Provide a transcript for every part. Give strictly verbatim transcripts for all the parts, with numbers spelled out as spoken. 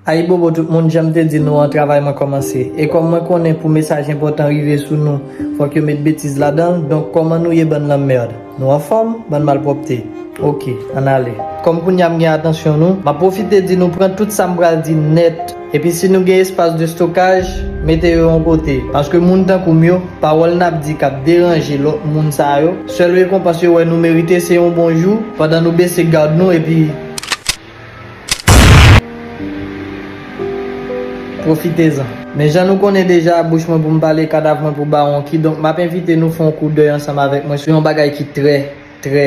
Ayibobo tout moun, jan m te di nou an, travay mwen kòmanse. E kòm mwen konnen pou mesaj enpòtan rive sou nou, fòk yo met betiz ladan l. Donk, kòman nou ye, bann lanmèd? Nou anfòm, bann malpwòpte? Oke, ann ale. Kòm kounye a m gen atansyon nou, m ap pwofite di nou pran tout sa m pral di nèt. Epi si nou gen espas de stokaj, mete yo yon kote. Paske moun tankou m yo, pawòl n ap di k ap deranje lòt moun sa yo, sèl rekonpans yo wè nou merite se yon bon jou, pandan nou bese gad nou, epi pwofitezan. Men jan nou konnen deja, bouch mwen pou m pale, kadav mwen pou bawon. Kidonk, m ap envite nou fè yon koudèy ansanm avèk mwen sou yon bagay ki trè, trè,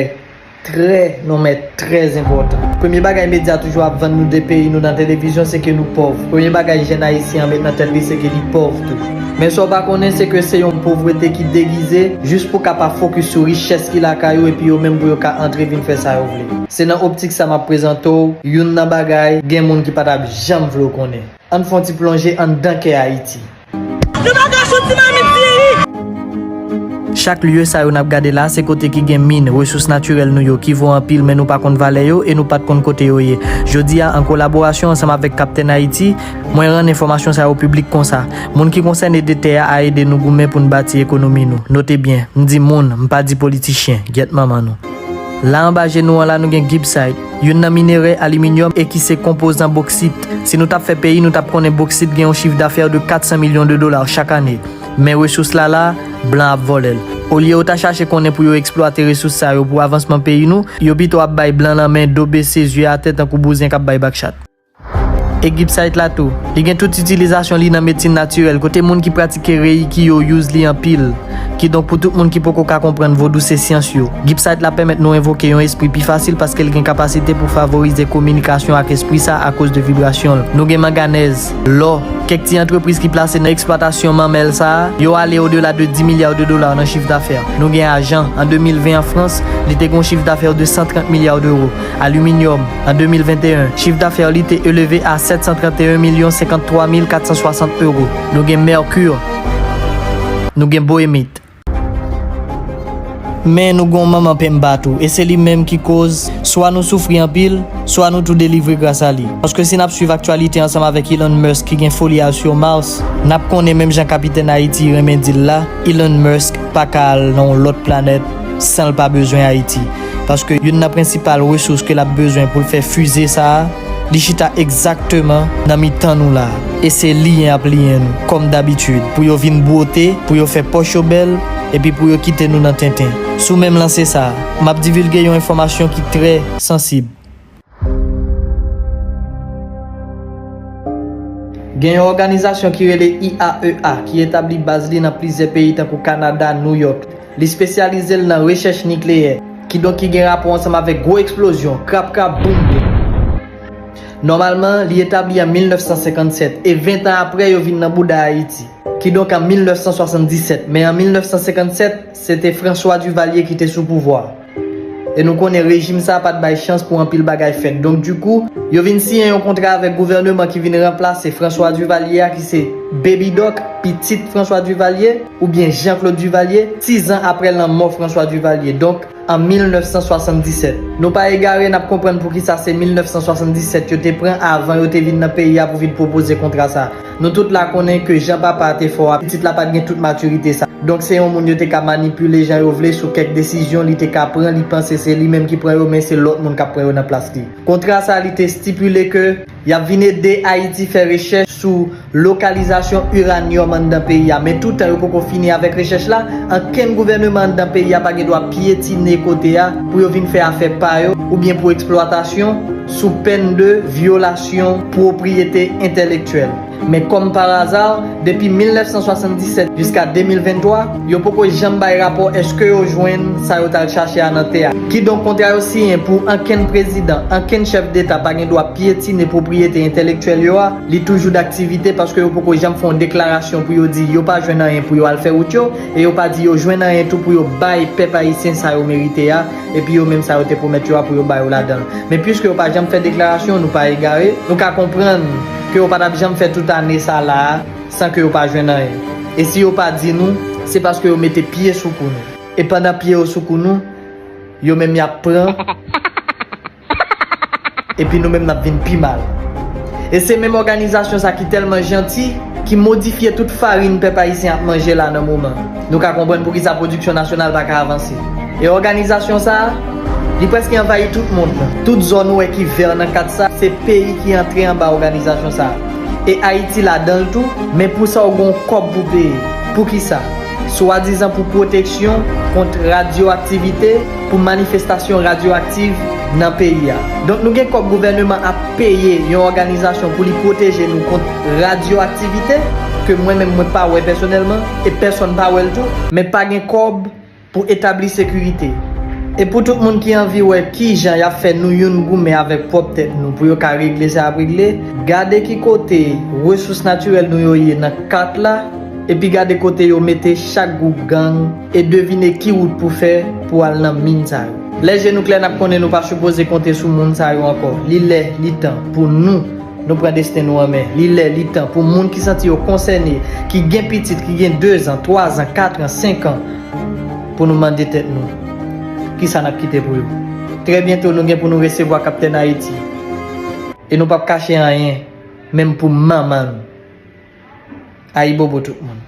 trè, non men trè enpòtan. Premye bagay medya toujou ap vann nou de peyi nou nan televizyon, se ke nou pòv. Premye bagay jèn ayisyen an met nan tèt li, se ke li pòv tou. Men sa w pa konnen, se ke se yon povrete ki degize, jis pou ka pa fokis sou richès ki lakay ou, epi yo menm pou yo ka antre vin fè sa yo vle. Se nan optik sa m ap prezante w youn nan bagay gen moun ki pa t ap janm vle w konnen. Ann fè yon ti plonje anndan kè Ayiti. Nou pa ka sou ti mamit diri. Chak lye sa yo n ap gade la, se kote ki gen min, resous natirèl nou yo, ki vo anpil, men nou pa konn valè yo e nou pa t konn kote yo ye. Jodi a, an kolaborasyon ansanm avèk Kaptèn Ayiti, mwen rann enfòmasyon sa yo piblik konsa. Moun ki konsène de tè a a ede nou goumen pou n bati ekonomi nou. Note byen, m di moun, m pa di politichyen, gyèt manman nou. La anba je nou an la, nou gen Gibbsite, youn nan minerè aliminyòm e ki se konpozan boksit. Si nou t ap fè peyi, nou t ap konnen boksit gen yon chif dafè de kat san milyon de dola chak ane. Men resous la la, blan ap vòlè l. Olye yo ta chache konnen pou yo eksplwate resous sa yo pou avansman peyi nou, yo pito ap bay blan lanmen, do bese, zye atè tankou bouzen k ap bay bakchat. E Gibbsite la tou, li gen tout itilizasyon li nan medsin natirèl, kote moun ki pratike reiki yo use li anpil. Kidonk, pou tout moun ki poko ka konprann vodou se syans yo, Gibbsite la pèmèt nou envoke yon espri pi fasil paske l gen kapasite pou favorize kominikasyon ak espri sa akoz de vibrasyon l. Nou gen manganèz, lò, kèk ti antrepriz ki plase nan eksplwatasyon manmèl sa a, yo ale odela de dis milya de dola nan chif dafè. Nou gen ajan, an de mil ven an Frans, li te gen yon chif dafè de san trant milya dewo. Aliminyòm, an de mil venteyen, chif dafè li te eleve a sèt san trant e en milyon senkanntwa mil kat san swasant ewo. Nou gen mèki, nou gen boemit. Men nou gen yon manman penmba tou, e se li menm ki koz swa nou soufri anpil, swa nou tou delivre gras a li. Paske si n ap swiv aktyalite ansanm avèk Elon Musk ki gen foli al sou Mars, n ap konnen menm jan Kapitèn Ayiti renmen di l la, Elon Musk pa ka al nan yon lòt planèt san l pa bezwen Ayiti. Paske youn nan prensipal resous ke l ap bezwen pou l fè fize sa a, li chita egzakteman nan mitan nou la. E se liyen ap liyen nou, kòm dabitid, pou yo vin bwote, pou yo fè pòch yo bèl, epi pou yo kite nou nan tenten. Sou menm lanse sa a, m ap divilge yon enfòmasyon ki trè sansib. Gen yon òganizasyon ki rele I A E A ki etabli baz li nan plizyè peyi tankou Kanada, New York. Li espesyalize l nan rechèch nikleyè, kidonk ki gen rapò ansanm avèk gwo eksplozyon, krap krap, boum boum. Nòmalman, li etabli an mil nèf san senkann sèt e ven tan apre yo vin nan bouda Ayiti. Kidonk an mil nèf san swasanndisèt, men an mil nèf san senkann sèt, se te François Duvalier ki te sou pouvwa. E nou konnen rejim sa a pa t bay chans pou anpil bagay fèt. Donk, dikou, yo vin siyen yon kontra avèk gouvèneman ki vin ranplase François Duvalier a, ki se Baby Doc, pitit François Duvalier, oubyen Jean Claude Duvalier, sizan apre lanmò François Duvalier. Donk, an mil nèf san swasanndisèt. Nou pa egare, n ap konprann poukisa se mil nèf san swasanndisèt yo te pran avan yo te vin nan peyi a pou vin pwopoze kontra sa a. Nou tout la konnen ke jan papa a te fò a, pitit la pa t gen tout matirite sa. Donk, se yon moun yo te ka manipile jan yo vle sou kèk desizyon li te ka pran, li panse se li menm ki pran yo, men se lòt moun k ap pran yo nan plas li. Kontra sa a, li te estipile ke y ap vin ede Ayiti fè rechèch sou lokalizasyon iranyòm anndan peyi a. Men toutan yo poko fini avèk rechèch la, ankenn gouvèneman anndan peyi a pa gen dwa pyetine kote a pou yo vin fè afè pa yo oubyen pou eksplwatasyon sou pèn de vyolasyon pwopriyete entèlektyèl. Men kòm pa aza, depi mil nèf san swasanndisèt jiska de mil venntwa, yo poko janm bay rapò èske yo jwenn sa yo t al chache a nan tè a. Kidonk, kontra yo siyen pou ankenn prezidan, ankenn chèf deta pa gen dwa pyetine pwopriyete entèlektyèl yo a, li toujou daktivite paske yo poko janm fè yon deklarasyon pou yo di yo pa jwenn anyen pou yo al fè wout yo, e yo pa di yo jwenn anyen tou pou yo bay pèp ayisyen sa yo merite a, epi yo menm sa yo te pwomèt yo a pou yo ba yo ladan l. Men piske yo pa janm fè deklarasyon, nou pa egare, nou ka konprann ke yo pa t ap janm fè tout ane sa la a san ke yo pa jwenn anyen. E si yo pa di nou, se paske yo mete pye sou kou nou. E pandan pye yo sou kou nou, yo menm y ap pran, epi nou menm n ap vin pi mal. E se menm òganizasyon sa ki tèlman janti, ki modifye tout farin pèp ayisyen ap manje la nan moman. Nou ka konprann poukisa pwodiksyon nasyonal pa ka avanse. E òganizasyon sa a, li prèske anvayi tout mond lan. Tout zòn ou wè ki vè nan kat sa, se peyi ki antre anba òganizasyon sa a. E Ayiti ladan l tou, men pou sa w gen yon kòb pou peye. Poukisa? Swadizan pou pwoteksyon kont radyoaktivite, pou manifestasyon radyoaktiv nan peyi a. Donk nou gen kòb gouvèneman ap peye yon òganizasyon pou li pwoteje nou kont radyoaktivite, ke mwen menm mwen pa wè pèsonèlman, e pèsonn pa wè l tou, men pa gen kòb pou etabli sekirite. E pou tout moun ki anvi wè kijan y ap fè nou youn goumen avèk pwòp tèt nou pou yo ka regle sa y ap regle, gade ki kote resous natirèl nou yo ye nan kat la, epi gade kote yo mete chak gwoup gang, e devine ki wout pou fè pou al nan min sa yo. Lè je nou klè, n ap konnen nou pa sipoze konte sou moun sa yo ankò. Li lè, li tan pou nou, nou pran desten nou an men. Li lè, li tan pou moun ki santi yo konsène, ki gen pitit, ki gen dezan, twazan, katran, senkan, pou nou mande tèt nou, kisa n ap kite pou yo. Trè byento, nou gen pou nou resevwa Kaptèn Ayiti. E nou p ap kache anyen, menm pou manman nou. Ayibobo tout moun.